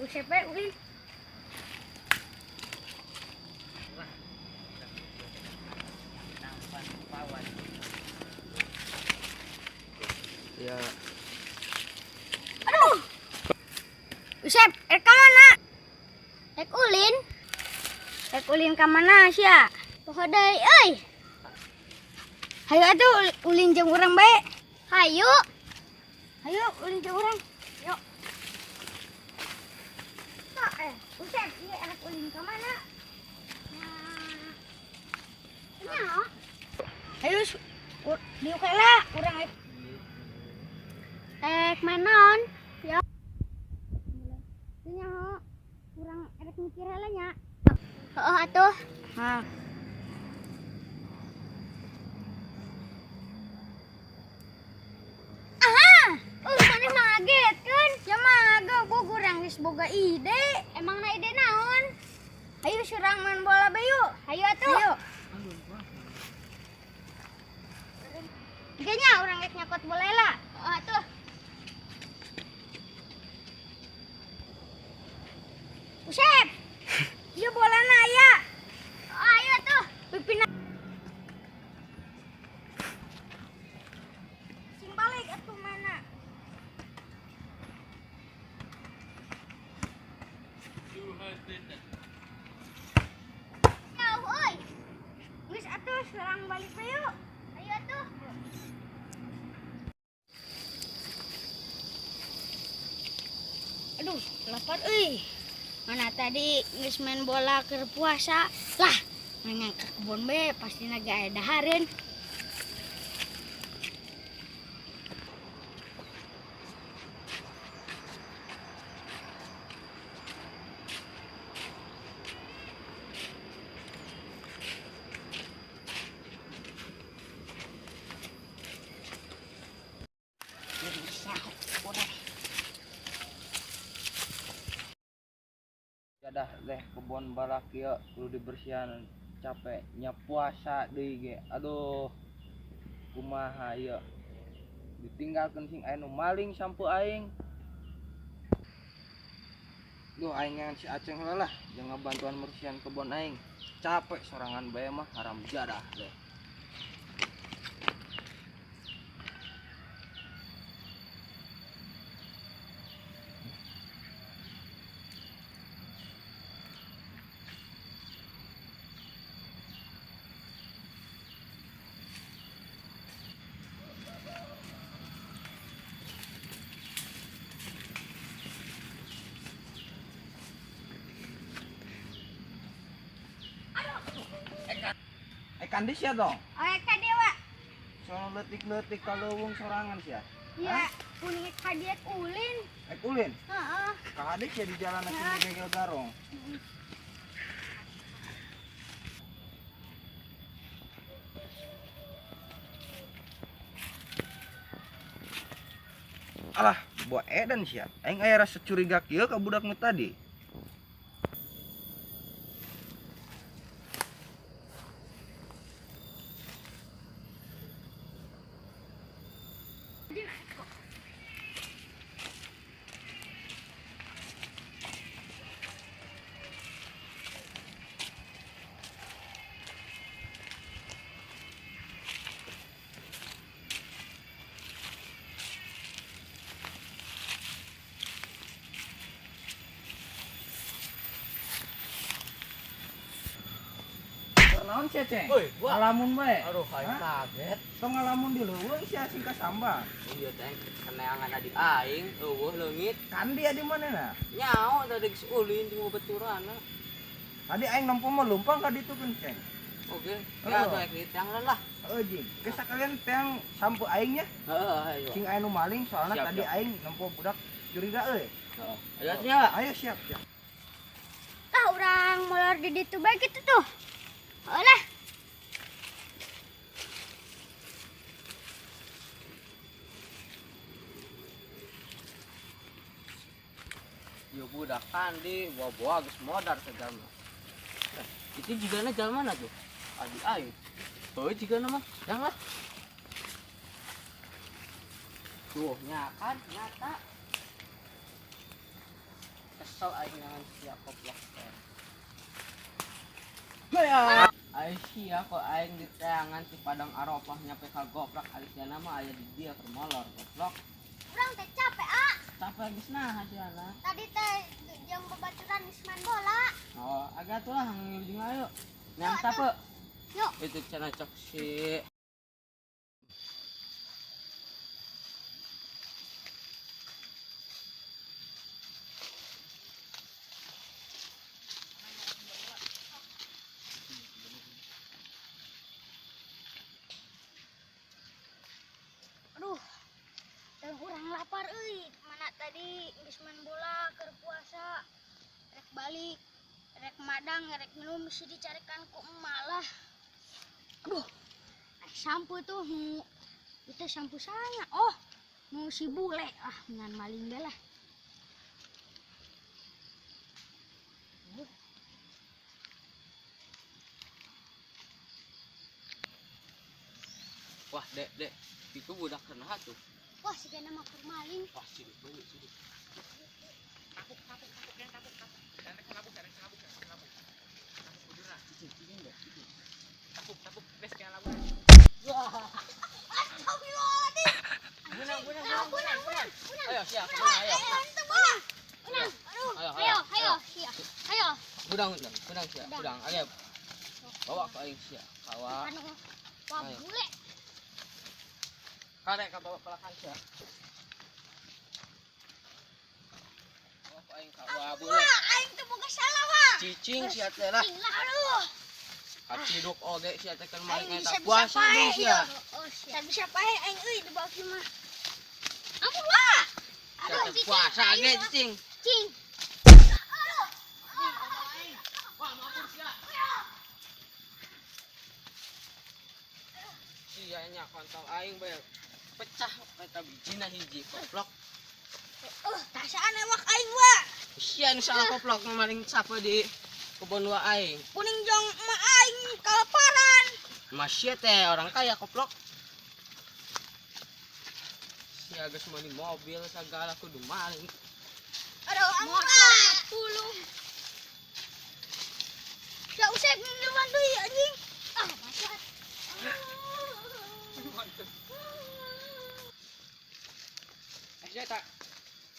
Usep we ulin. Ya. Aduh. Usep, rek ka mana? Rek ulin. Rek ulin ka mana sia? Poho deui euy. Hayu atuh ulin jeung urang bae. Hayu. Hayu ulin jeung urang. Yuk. Tah, Usep, ieu rek ulin ka mana? Nah. Hayu diuk heula urang rek. Rek main naon? Ya. Nya urang rek mikir heula nya. Heeh atuh. Hah. Aha, maneh ngagetkeun. Ya mah gua urang geus boga ide. Emangna ide naon? Hayu surang main bola bae yuk. Hayu atuh. Hayu. Kayaknya urang rek nyakot bola lah. Heeh atuh. Usep. Ieu bolana aya. Oh, ayo tuh. Pipina. Sing balik atuh mana? Jauh euy. Geus atuh serang balik we yuk. Ayo atuh. Aduh, lapar euy. Mana tadi geus main bola keur puasa. Lah, nanya ke kebon be pastina ge aya dahareun. Jadah teh kebon barak ieu kudu dibersihan, capek nya puasa deui ge. Aduh, kumaha ieu ditinggalkeun sing aya nu maling sampeu aing. Duh, aing ngan si Aceng heula lah jeung ngabantuan bersihan kebon aing. Capek sorangan bae mah haram jadah teh. Kandi sia dong. Oh, ka dewa. Sono leutik-leutik ka leuweung sorangan sia. Iya, kuning ka dieu ulin. Ek ulin? Heeh. Ka adik sia di jalan sing gegel garong. Alah, buah edan sia. Aing aya rasa curiga kieu ka budak nu tadi. Naon sia, Ceng? Ngalamun bae. Aduh, aing kaget. Tong ngalamun di leuweung sia sing kasamba. Iya, Ceng, keneangan adi aing eueuh leungit. Kandi adi manehna? Nyaho tadi geus ulin jeung babaturanna. Tadi aing nempo mah lumpang ka ditu keun, Ceng. Oke. Ya atuh ek diteang lah. Heeh, jing. Geus sakalian teang sampu aing nya. Heeh, ayo. Sing aya nu maling soalna siap, tadi siap. Aing nempo budak curiga euy. Heeh. Ayo nya. Ayo siap, siap. Tah urang molor di ditu bae kitu tuh. Olah. Yo budak kandi bawa-bawa geus modar segala. Itu jigana jalan mana tuh? Adi aing. Heuh jigana mah. Yang lah. Tuh, nyakan nyata. Kesel aing ngan sia koplok teh. Haya. Ai sia kok aing diteangan ti Padang Arafah nyampe ka goplak ari sia mah aya di dieu keur molor goblok. Urang teh capek ah. Capek geus nah siana. Tadi teh jeung babaturan geus main bola. Oh, agak tuh lah ngilu jeung ayo. Nyang sape? Yuk. Itu cenah cok si Aduh, dan urang lapar euy. Mana tadi geus main bola keur puasa. Rek balik, rek madang, rek minum mesti dicarikan ku emak lah. Aduh, sampo tuh nu itu sampo saya. Oh, nu si bule ah ngan maling lah. Wah, Dek, Dek. Itu budak kena tuh. Wah, si gana mah keur maling. Wah, sini, sini, sini. Kapuk, kapuk, kapuk, yang kapuk, kapuk. Kapuk, kapuk, kapuk. Kapuk kuduna. Cicing, cicing deh, cicing. Kapuk, kapuk, bes kayak labu. Wah. Astagfirullahaladzim. Benang, benang, benang, Benang, benang. Ayo, siap, ayo. Benang, benang. Aduh, Ayo, ayo, ayo, siap. Ayo. Benang, benang, benang siap, benang. Ayo. Bawa ke aing siap. Kawa. Anu, wah bule. Karek ka bawa pelakan sia. Bawa ke aing ka wah bule. Wah, aing teu boga salah, wah. Cicing sia teh lah. Cicing lah, aduh. Kaciduk oge sia teh keur maling Aing eta bisa-bisa puasa pae, deui sia. Oh, sia. Bisa pae aing euy dibawa kieu mah. Ampun, wah. Sia Aduh, teh cicing, puasa aing, ge wah. cicing. Cicing. Wah, mampus sia. Sia nya kontol aing bae pecah eta bijina hiji koplok. Tasaan ewak aing, wah. Sia nu salah koplok maling sape di kebon wa aing. Kuning jong emak aing kalaparan. Masih teh orang kaya koplok. Sia geus meuli mobil sagala kudu maling. Aduh, ampun, wah. 10. Ya usep minuman deui anjing. Ah, masa. Eh, tak.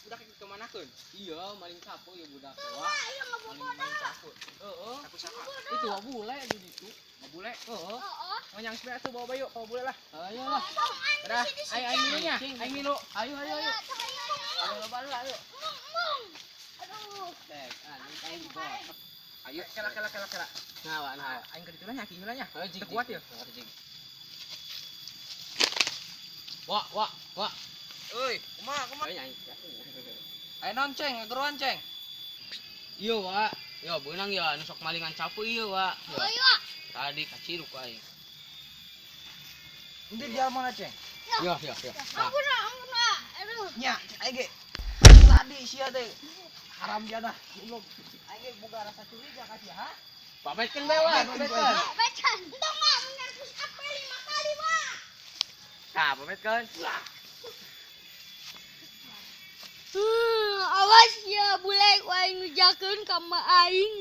Budak ke mana keun? Iya, maling sapu ya budak. Wah, Wah, iya maling ngaboboda. maling sapu. Heeh. Sapu siapa? Itu wa bule di ditu. Ngabule. Heeh. Heeh. Mau nyang sepeda tuh bawa bayu, bawa bule lah. Ayo lah. Dadah, aing aing milunya, aing milu. Ayo ayo ayo. Ayo loba lah ayo. Aduh. Teh, anu aing dibawa. Ayo, kela kela kela kela. Nah, wa nah. Aing ke ditu lah nya, ki heula nya. Ayo jig. Teu kuat ya. Jig. Wah, wah, wah. Euy, kumaha kumaha? Ayo nyanyi. Ayo naon ceng, ngageroan ceng. Iya, wa. Yo, beunang ya anu sok malingan sapu ieu, wa. Yo. Ayo, wah. Tadi kaciruk aing. Ini dia mana ceng? Yo, yo, yo. Nah, Ampun, ah, ampun, ah. Aduh. Nya, aing ge. Tadi sia teh haram jadah. Goblok. Aing ge boga rasa curiga ka sia, ha? Pametkeun bae, wa, pametkeun. Becan. Entong, wah, bener push up 5 kali, wah. Nah, pametkeun. Awas ya bule aing ngejakeun ka emak aing.